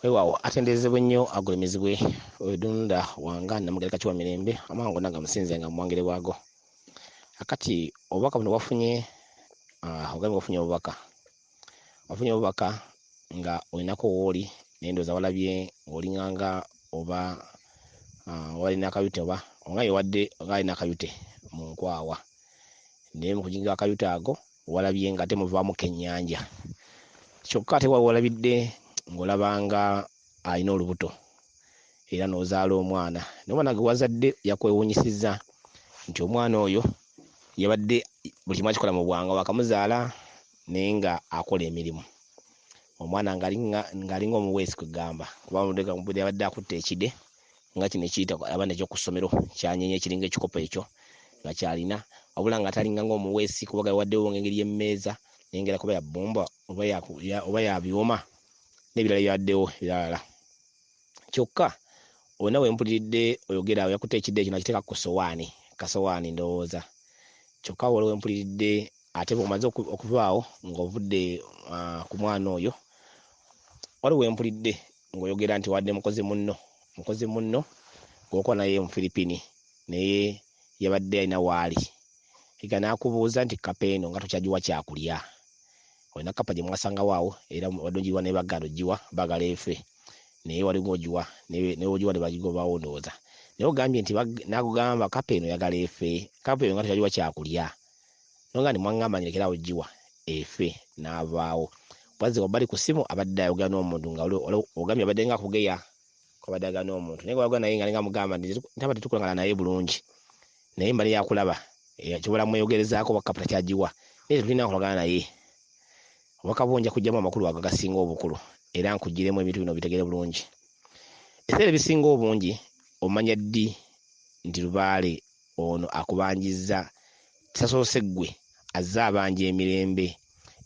Weewaawo atenderezebwe nnyo agulumizibwe oyo Ddunda wanga Nnamugereka Kiwamirembe amawanga gonna gamusinze nga muwangire bwago. Akati obubaka buno wafunye ogambye wafunye obubaka wafunye obubaka nga olinako wooli naye ndowooza walabye ng'olinganga oba walina akayute oba nga yewadde nga alina akayute mu nkwawa naye mu kuginga akayute ago walabye nga ate muvaamu kennyanja kyokka ate waliwo walabidde ng'olabanga alina olubuto era n'ozaala omwana naye omwana gwe wazadde yakwewuunyisizza nti omwana oyo yabadde buli kimu akikola mu bwangu wakamuzaala naye nga akola emirimu omwana ng'alinga omuweesi kwegamba kuba yabadde akutte ekide nga kino ekiyita abaana eky'oku ssomero kyanyenye ekiringa ekikopo ekyo nga kyalina wabula nga talinga ng'omuweesi kuba gawaddewo ng'engeri y'emmeeza naye ngera kuba ya bbumba oba ya byuma n'ebirala byaddewo ebiralala kyokka olina we mpuliridde oyogera yakutte ekidde ekyo nakiteeka ku sowaani kasowaani ndowooza kyokka waliwo we mpuliridde ate bw'omaze okuvaawo ng'ovudde ku mwana oyo waliwo we mpulidde ng'oyogera nti wadde mukozi munno mukozi munno gw'okola naye mu Filipini naye yabadde alina waali ega n'akubuuza nti kkapa eno nga tokyagiwa kyakulya olina kkapa gye mwasangawo awo era wadde ogiwa naye bagaana ogiwa baagala efe naye wali ng'ogiwa naye ogiwa ne bagigobawo ndowooza naye ogambye nti n'akugamba kkapa eno oyagala efe kkapa eno nga tokyagiwa kyakulya nonga nti mwaŋŋamba nyirekere awo giwa efe n'avaawo wazze wabbali ku ssimu abadde ayogera n'omuntu nga ogambye abadde nga akugeya kwabadde ayogera n'omuntu naye nga naye nga mugamba nti ntaba tetukolagana naye bulungi naye mbadde yakulaba kyobola mweyogerezaako obaka takyagiwa naye tetulina nkolagana naye obubaka bwo nja kugyamu amakulu ago agasinga obukulu era nkugiremu ebintu bino obitegere bulungi ebiseera ebisinga obungi omanya ddi nti lubaale ono akubanjizza tasoose ggwe azze abanja emirembe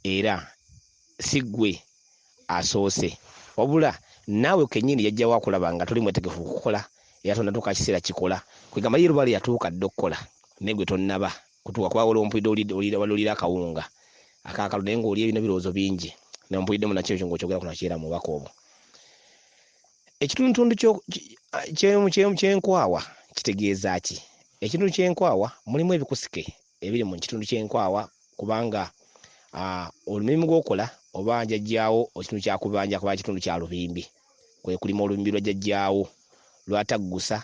era si ggwe asoose wabula naawe kennyini yajjawo akulaba nga toli mwetegefu kukola era tonnatuuka kiseera kikola kwegamba ye lubaale yatuuka dda okukola naye gwe tonnaba kutuuka kuba waliwo mpulidde olira akawunga akaakalu naye ng'oli ebina birowoozo bingi nempuliddemu nakyo ekyo ng'okyogera kuno kiera mu bubaka obwo ekitundutundu ky'enkwawa kitegeeza ki ekitundu ky'enkwawa mulimu ebikusike ebiri mu kitundu ky'enkwawa kubanga omulimu gw'okola oba jjajjaawo ekitundu kyakubanja kuba kitundu kya lubimbi kwe kulima olubimbi lwa jjajjaawo lwataggusa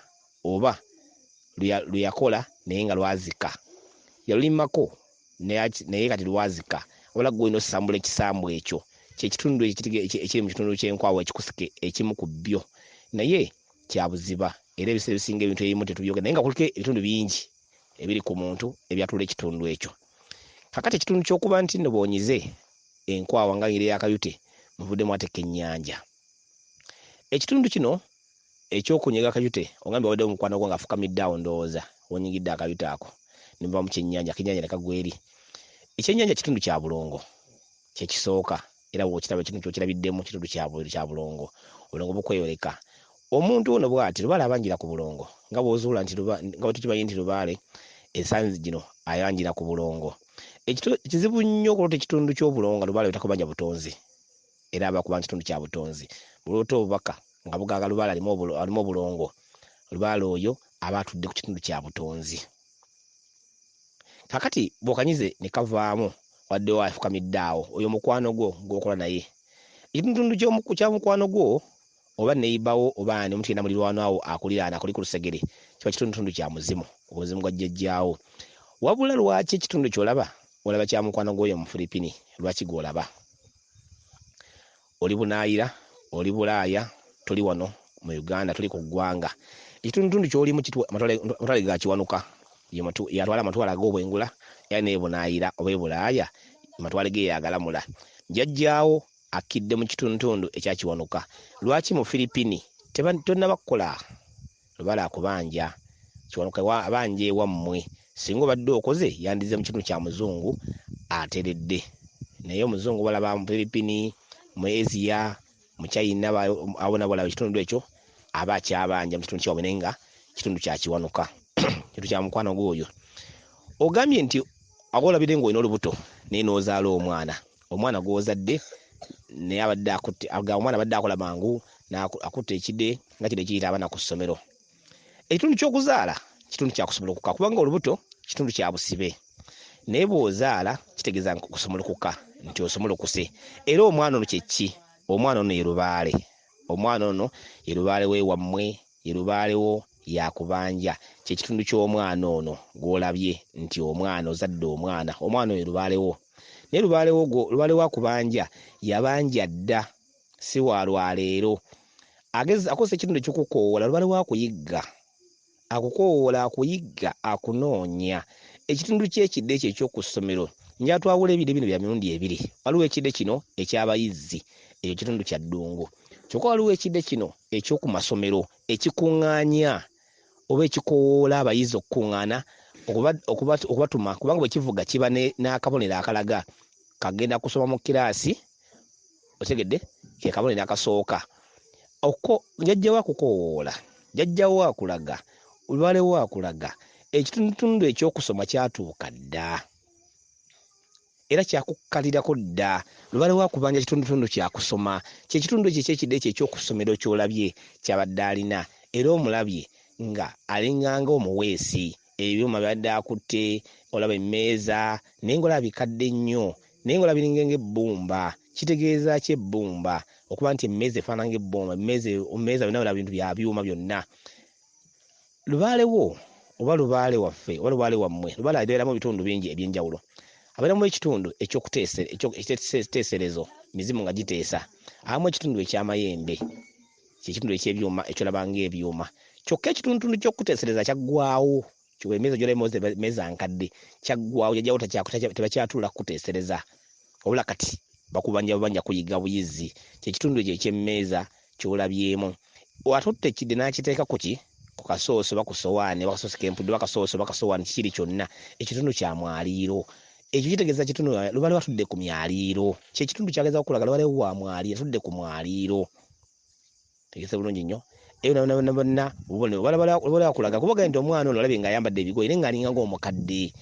oba lwe yakola naye nga lwazika yalulimako naye kati lwazika wabula ggwe olina osambula ekisambu ekyo kyekitundu ekiri mu kitundu ky'enkwawa ekikusike ekimu ku byo naye kya buziba era ebiseera ebisinga ebintu ebimu tetubyogera naye nga kuliko ebitundu bingi ebiri ku muntu ebyatula ekitundu ekyo kakati ekitundu ky'okuba nti nno bw'onyize enkwawa nga ngeri y'akayute muvuddemu ate kennyanja ekitundu kino ekyokunyega akayute ogambye wabaddewo mukwano gwo ng'afukamidde awo ndowooza wonyigidde akayute ako ne muvamu kyennyanja akennyanja ne kagwa eri ekyennyanja kitundu kya bulongo kyekisooka era bw'okiraba ekintu ky'okirabiddemu kitundu kya bulongo obulongo bukweyoleka omuntu ono bw'ati lubaale abanjira ku bulongo nga bw'ozuula nti nga bwe tukimanyi nti lubaale ensangi gino ayanjira ku bulongo kizibu nnyo okuloota ekitundu ky'obulongo nga lubaale takubanja butonzi era aba kuba kitundu kya butonzi bw'oloota obubaka nga bugaaga lubaale alimu obulongo lubaale oyo aba atudde ku kitundu kya butonzi kakati bw'okanyize ne kavaamu wadde afukamidde awo oyo mukwano gwo gw'okola naye ekitundutundu kya mukwano gwo oba neyibawo oba ani omuntu yenna mulirwano awo akuliraana akuli ku lusegere kiba kitundutundu kya muzimu omuzimu gwa jjajjaawo wabula lwaki ekitundu ky'olaba olaba kya mukwano gw'oyo Omufiripini lwaki gw'olaba oli bunaayira oli bulaaya toli wano mu Uganda tuli ku ggwanga ekitundutundu ky'olimu amatwale ga Kiwanuka yatwala amatwale ag'obwengula era n'e bunaayira oba e bulaaya amatwale ge yagalamula jjajjaawo akkidde mu kitundutundu ekya Kiwanuka lwaki mu Filipini tonnaba kukola lubaale akubanja Kiwanuka abanja ewammwe singa obadde okoze yandize mu kitundu kya muzungu ateredde naye omuzungu balaba mu Filipini mu Asia mu China abo nabo balaba ekitundu ekyo aba akyabanja mu kitundu kyabwe naye nga kitundu kya Kiwanuka kitundu kya mukwano gwe oyo ogambye nti awo olabire ng'olina olubuto naye n'ozaala omwana omwana gw'ozadde Naye abadde akutte, omwana abadde akola mangu, akutte ekide nga kide kiyita abaana ku ssomero. Ekitundu ky'okuzaala kitundu kya kusumulukuka, kubanga olubuto kitundu kya busibe. Naye bw'ozaala kitegeeza kusumulukuka, nti osumulukuse. Era omwana ono kye ki? Omwana ono ye lubaale. Omwana ono ye lubaale we wammwe, ye lubaale wo yakubanja. Kye kitundu ky'omwana ono gw'olabye nti omwana ozadde omwana, omwana oyo lubaale wo. Naye lubaale wo, lubaale wa kubanja yabanja dda, si wa lwaleero. Akozesa ekitundu ekikukowoola, lubaale wa kuyigga. Akukowoola, akuyigga, akunoonya. Ekitundu ky'ekidde ekyo eky'oku ssomero, njagala twawule ebide bino bya mirundi ebiri. Waliwo ekide kino eky'abayizzi, ekyo kitundu kya ddungu. Kyokka waliwo ekide kino eky'oku masomero ekikuŋŋaanya oba ekikowoola abayizi okukuŋŋaana okubatuma, kubanga bwe kivuga kiba n'akabonero akalaga kagenda kusoma mu kiraasi, otegedde, ke kabonero akasooka. Jjajja wo akukowoola, jjajja wo akulaga, lubaale wo akulaga. Ekitundutundu eky'okusoma kyatuuka dda era kyakukkalirako dda. Lubaale wo akubanja kitundutundu kya kusoma, kye kitundu ekyo eky'ekide ekyo eky'okusomero ky'olabye ky'abadde alina. Era omulabye nga alinganga omuweesi, ebyuma by'abadde akutte, olaba emmeeza, naye ng'olaba bikadde nnyo, naye ng'olaba biringa ng'ebbumba. Kitegeeza ki ebbumba? Okuba nti emmeeza efaanana ng'ebbumba, emmeeza byonna olaba bintu bya byuma byonna. Lubaale wo oba lubaale waffe oba lubaale wammwe, lubaale abeeramu ebitundu bingi eby'enjawulo. Abeeramu ekitundu eky'okuteeserezo, mizimu nga giteesa. Abamu ekitundu eky'amayembe, kye kitundu eky'ebyuma ekyolaba ng'ebyuma. Kyokka ekitundutundu ky'okuteesereza kyaggwaawo. Emmeeza gy'olaba mmeeza nkadde, kyaggwaawo, jjajjawo tebakyatuula kukuteesereza. Wabula kati bakubanja bubanja kuyiga buyizi. Kye kitundu ekyo eky'emmeeza ky'olabyemu. Atutte ekidde n'akiteeka ku ki? Ku kasoosi oba ku ssowaani, oba kasoosi k'empudde, oba kasoosi oba kasowaani, kikiri kyonna. Ekitundu kya mwaliiro. Ekyo kitegeeza kitundu lubaale atudde ku myaliiro. Kye kitundu ky'agezaako okulaga, lubaale wa mwaliiro, atudde ku mwaliiro. Tegese bulungi nnyo. Ebyo bonna bonna bubonero lubaale akulaga, kuba ogambye nti omwana ono olabye ng'ayambadde ebigoye naye ng'alinga ng'omukadde.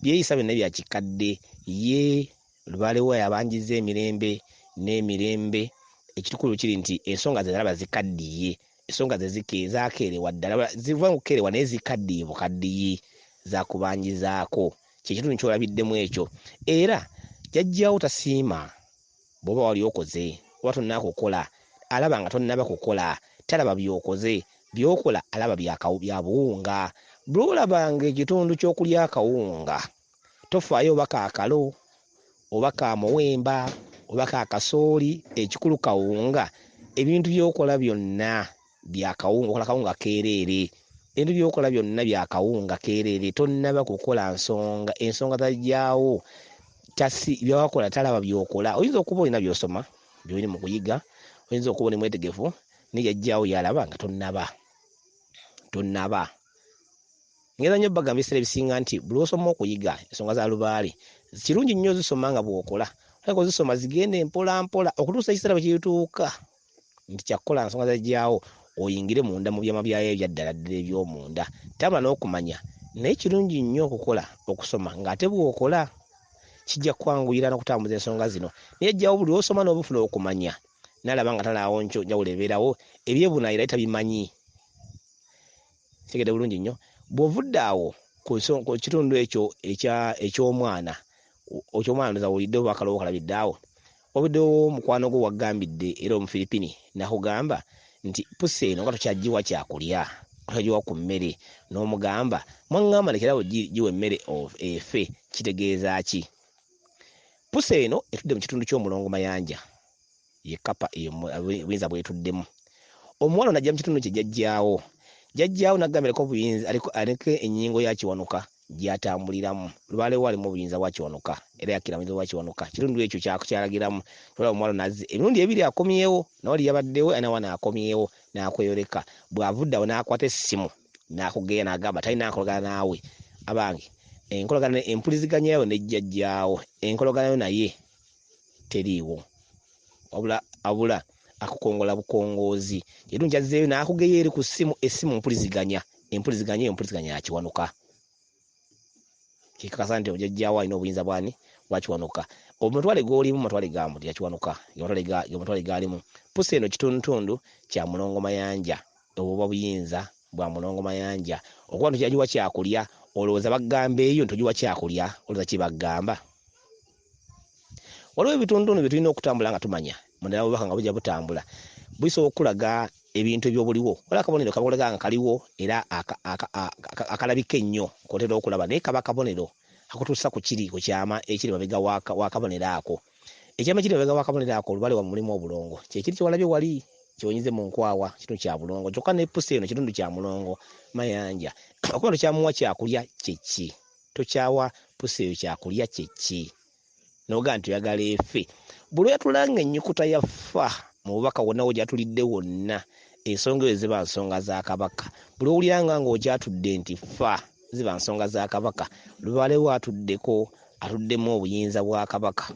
Byeyisa byonna bya kikadde. Ye lubaale we yabanjizza emirembe n'emirembe. Ekikulu kiri nti ensonga ze zalaba zikaddiye. Ensonga ze zaakeerewa ddala, ziva mu kukeerewa naye zikaddiye bukaddiyi, zaakubanjizaako. Kye kitundu ky'olabiddemu ekyo. Era jjajjaawo tasiima bw'oba wali okoze oba tonnaba kukola, alaba nga tonnaba kukola, talaba by'okoze, by'okola alaba bya buwunga. Bw'olabanga ekitundu ky'okulya akawunga, tofaayo oba ka kalo, oba ka muwemba, oba ka kasooli, ekikulu kawunga. Ebintu by'okola byonna bya kawunga, okola kawunga keereere. Ebintu by'okola byonna bya kawunga keereere, tonnaba kukola nsonga, ensonga zajjaawo. Byawakola talaba by'okola. Oyinza okuba olina by'osoma, by'oli mu kuyiga, oyinza okuba oli mwetegefu, naye jjajjaawo y'alaba nga tonnaba. Tonnaba. Ngenda nnyo bagamba ebiseera ebisinga nti buli lw'osoma okuyiga ensonga za lubaale, kirungi nnyo ozisoma nga bw'okola. Oleka ozisoma zigende mpola mpola okutuusa ekiseera bwe kirituuka nti kya kukola nsonga zajjaawo, oyingire munda mu byama byayo ebya ddala ddala eby'omunda. Tambula n'okumanya, naye kirungi nnyo okukola okusoma ng'ate bw'okola kijja kukwanguyira n'okutambuza ensonga zino. Naye jjaawo buli lw'osoma n'obufuna okumanya, n'alaba nga talaawo njawulo ebeerawo, ebyebunaayira ye tabimanyi. Kitegedde bulungi nnyo. Bw'ovudde awo ku kitundu ekyo eky'omwana, eky'omwana ndowooza owulidde oba akalowo kalabidde awo. Wabaddewo mukwano gwo wagambidde era Omufiripini n'akugamba nti pusi eno nga tokyagiwa kyakulya, tokyagiwa ku mmere, n'omugamba mwaŋŋamba lekerawo giwa emmere efe, kitegeeza ki? Pusi eno etudde mu kitundu ky'omulongo Mayanja, ye kkapa eyo obuyinza bw'etuddemu. Omuwala ono ajja mu kitundu kye jjajjaawo, jjajjaawo n'agamba aliko obuyinza, aliko ennyingo ya Kiwanuka gy'atambuliramu. Lubaale we alimu obuyinza bwa Kiwanuka era yakkira mu buyinza bwa Kiwanuka. Kitundu ekyo kyalagiramu. Olaba omuwala ono azze emirundi ebiri akomyewo, nawali yabaddewo era nawano akomyewo n'akweyoleka. Bw'avudde awo n'akwata essimu n'akugeya n'agamba talina nkolagana naawe. Abange, enkolagana empuliziganya yo ne jjajjaawo, enkolagana yo naye teriiwo. Wabula akukongola bukongoozi. Kitundu kyazzeeyo n'akugeya eri ku ssimu, essimu mpuliziganya, empuliziganya eyo mpuliziganya ya Kiwanuka. Kikakasa nti jjajjaawo alina obuyinza bw'ani? Bwa Kiwanuka. Omutwale gw'olimu matwale ga Mutya Kiwanuka, ge matwale g'alimu. Pusi eno kitundutundu kya Mulongo Mayanja, obwo buba buyinza bwa Mulongo Mayanja. Okuba nti okyagiwa kyakulya, olowooza bagamba eyo nti ogiwa kyakulya, olowooza ki bagamba? Waliwo ebitundutundu bye tulina okutambula nga tumanya, naddala obubaka nga bujja butambula, bisobola okukulaga ebintu eby'obuliwo. Waliwo akabonero kaboneka nga kaliwo era akalabika ennyo k'otera okulaba, naye kaba kabonero akutuusa ku kiri ku kyama ekiri mabega w'akabonero ako. Ekyama ekiri mabega w'akabonero ako olubale wammwe mulimu obulongo. Kye kiri kye walabye wali ky'onyize mu nkwawa, kitundu kya bulongo. Kyokka ne pusi eno kitundu kya Mulongo Mayanja. Okuba tokyamuwa kyakulya kye ki? Tokyawa pusi eyo kyakulya kye ki? N'ogamba nti oyagala efe. Buli lw'oyatula ng'ennyukuta ya fa mu bubaka wonna w'ogyatulidde wonna, ensonga ezo ziba nsonga za Kabaka. Buli lw'owulira nga ng'okyatudde nti fa, ziba nsonga za Kabaka. Lubaale wo atuddeko, atuddemu obuyinza bwa Kabaka.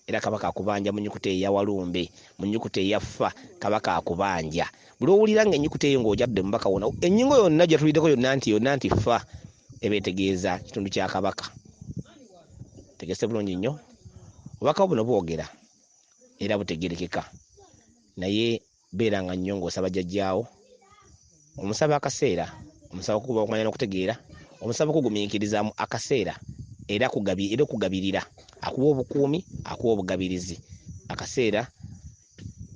Era Kabaka akubanja mu nnyukuta eya Walumbe, mu nnyukuta eya fa, Kabaka akubanja. Buli lw'owulira ng'ennyukuta eyo ng'ogyatudde mu bubaka wonna, ennyingo yonna gy'oyatuliddeko yonna nti yonna nti fa, eba etegeeza kitundu kya Kabaka. Tegese bulungi nnyo. Obubaka buno bwogera era butegeerekeka, naye beeranga nnyo ng'osaba jjajjaawo, omusaba akaseera, omusaba okukuba okumanya n'okutegeera, omusaba okugumiikiriza akaseera era era okugabirira, akuwa obukuumi, akuwa obugabirizi akaseera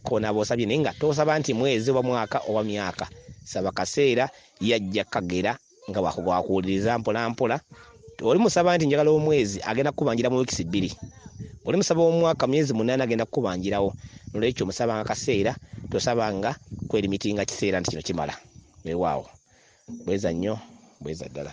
k'onaaba osabye, naye nga tosaba nti mwezi oba mwaka oba myaka, saba kaseera ye ajja kukagera nga bw'akuwuliriza mpola mpola. Oli musaba nti njagala omwezi, agenda kukubanjira mu wiikisi bbiri. Oli musaba omwaka, myezi 8 agenda kukubanjirawo. Nolwekyo omusabanga kaseera, tosabanga kwerimitinga kiseera nti kino kimala. Weewaawo, bweza nnyo, bweza ddala.